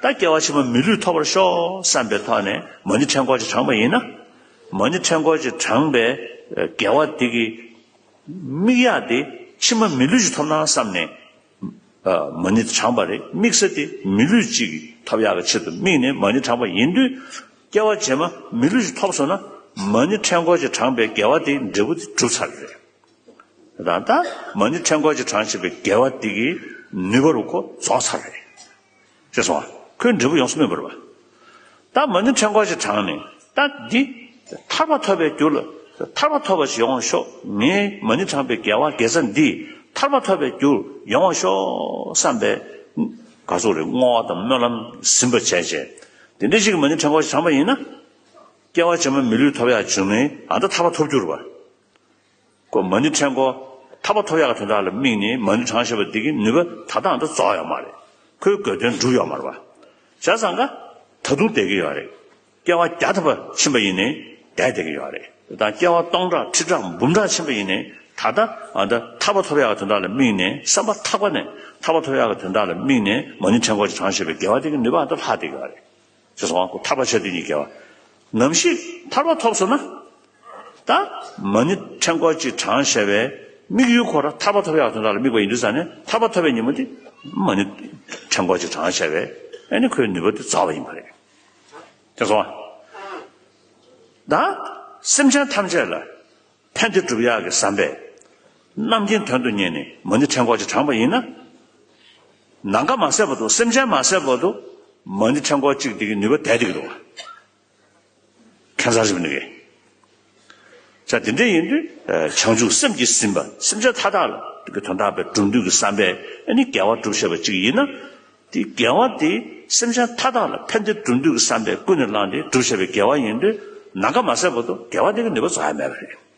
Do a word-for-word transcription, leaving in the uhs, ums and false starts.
ད་སྐྱེ་བ་ཕྱི་མ་མི་ལུས་ཐོབ་པར་ཤོག་བསམ་པའི་ཐོག་ནས་མ་ཎི་ཕྲེང་སྐོར་ཅིག་བགྲངས་པ་ཡིན་ན། མ་ཎི་ཕྲེང་སྐོར་ཅིག་བགྲངས་པའི་དགེ་བ་དེ་གི་དམིགས་ཡག་དེ་ཕྱི་མ་མི་ལུས་ཅིག་ཐོབ་ན་བསམ་ནས། ཨ། མ་ཎི་དེ་བགྲངས་པ་རེད། དམིགས་ས་དེ་མི་ལུས་གཅིག་ཐོབ་ཡག་གི་ཆེད་དུ་དམིགས་ནས་མ་ཎི་བགྲངས་པ་ཡིན་དུས། སྐྱེ་བ་རྗེས་མ་མི་ལུས་ཅིག་ཐོབ་སོང་ན་མ་ཎི་ཕྲེང་སྐོར་ཅིག་བགྲངས་པའི་དགེ་བ་དེ་འབྲས་བུ་དེ་གྲུབ་ཚར་རེད། ད་ལྟ་མ་ཎི་ཕྲེང་སྐོར་ཅིག་བགྲངས་བྱས་པའི་དགེ་བ་དེ་གི་ནུས་པ་རུ་ཁོ་རྫོགས་ཚར་རེད། ཤེས་སོང་ང་། ཁོའི་འབྲས་བུ་ཡོངས་སུ་སྨིན་པ་རེད་པ། ད་མ་ཎི་ཕྲེང་སྐོར་ཅིག་བགྲངས་ནས། ད་འདི་ཐར་པ་ཐོབ་པའི་རྒྱུ་ལ། ཐར་པ་ཐོབ་པ་ཞིག་ཡོང་ཤོག་ངས་མ་ཎི་བགྲངས་པའི་དགེ་བ་དགེ་རྩ་འདི་ཐར་པ་ཐོབ་པའི་རྒྱུ་ཡོང་ཤོག་བསམ་པའི་ག་ཚོད་རེད། བསྔོ་བ་དང་སྨོན་ལམ་ཟིན་པ་བྱས་བྱས། དེ་འདྲ་ཞིག་གི་མ་ཎི་ཕྲེང་སྐོར་ཞིག་བགྲངས་པ་ཡིན་ན། སྐྱེ་བ་རྗེས་མ་མི་ལུས་ཐོབ་ཡག་བྱུང་ནས་ཨ་ད་ཐར་པ་ཐོབ་རྒྱུ་རེད་པ། ཁོ་མ་ཎི་ཕྲེང་སྐོར་ཐར་པ་ཐོབ་ཡག་གི་དོན་དག་ལ་དམིགས་ནས་མ་ཎི་བགྲངས་བཞག་པ་འདི་གི་ནུས་པ་ད་ལྟའང་ད་རྫོགས་ཡོད་མ་རེད། ཁོའི་དགོས་དོན་འགྲུབ་ཡོད་མ་རེད་པ། བྱས་ཙང་ཀ་ད་དུང་བསྡད་ཀྱི་ཡོད་རེད། སྐྱེ་བ་བརྒྱ་ཐམ་པ་ཕྱིན་པ་ཡིན་ནའི་བསྡད་བསྡད་ཀྱི་ཡོད་རེད། ད་སྐྱེ་བ་སྟོང་ཕྲག་ཁྲི་ཕྲག་འབུམ་ཕྲག་ཕྱིན་པ་ཡིན་ནའི་ད་ལྟ་ཨ་ད་ཐར་པ་ཐོབ་ཡག་གི་དོན་དག་ལ་དམིགས་ནས། བསམ་པ་ཐག་པ་ནས་ཐར་པ་ཐོབ་ཡག་གི་དོན་དག་ལ་དམིགས་ནས་མ་ཎི་ཕྲེང་སྐོར་ཅིག་བགྲངས་བཞག་པའི་དགེ་བ་དེ་གི་ནུས་པ་ཨ་ད་ལྷག་བསྡད་ཀྱི་ཡོད་རེད། ཅེས་སོང་ང་། ཁོ་ཐར་པ་ཆ་དུས་ཀྱི་དགེ་བ། ནམ་ཞིག་ཐར་པ་ཐོབ་སོང་ན། ད་མ་ཎི་ཕྲེང་སྐོར་ཅིག་བགྲངས་བཞག་པའི་དམིགས་ཡུལ་ཁོ་རང་ཐར་པ་ཐོབ་ཡག་དོན་དག་ལ་དམིགས་པ་ཡིན་དུས་ཙང་ནས། ཐར་པ་ཐོབ་པའི་ཉིན་མོ་དེ་མ་ཎི་ཕྲེང་སྐོར་ཅིག་བགྲངས་བཞག་པའི་ཨ་ནི་ཁོའི་ནུས་པ་དེ་རྫོགས་པ་ཡིན་པ་རེད། ཅེས་སོང་ང་། ད་སེམས་ཅན་ཐམས་ཅད་ལ་ཕན་བདེ་སྒྲུབ་ཡག་གི་བསམ་པས་རྣམ་མཁྱེན་དོན་དུ་གཉེར་ནས་མ་ཎི་ཕྲེང་སྐོར་ཅིག་བགྲངས་པ་ཡིན་ན། ནམ་མཁའ་མ་ཟད་བར་དུ། སེམས་ཅན་མ་ཟད་བར་དུ་མ་ཎི་ཕྲེང་སྐོར་གཅིག་དེ་གི་ནུས་པ་བསྡད་བསྡད་ཀྱི་འདུག་བ། ཁྱད་མཚར་ཞིག་མི་འདུག་གས། ཅེས་དེ་འདྲ་ཡིན་དུས། ཨ། བྱང་ཆུབ་སེམས་ཀྱིས་ཟིན་པ། སེམས་ཅན་མཐའ་དག་ལ་གི་དོན་དག་པའི་སྒྲུབ་འདོད་ཀྱི་བསམ་པས་ཨ་ནི་དགེ་བ་སྒྲུབ་བཞག་པ་གཅིག་ཡིན་ན། དེ་དགེ་བ་དེ་སེམས་ཅན་མཐའ་དག་ལ་ཕན་བདེ་སྒྲུབ་འདོད་ཀྱི་བསམ་པས་ཀུན་ནས་བསླངས་ཏེ་སྒྲུབ་བཞག་པའི་དགེ་བ་ཡིན་དུས། ནམ་མཁའ་མ་ཟད་བར་དུ་དགེ་བ་དེ་གི་ནུས་པ་རྫོགས་ཡ་མེད་པ་རེད།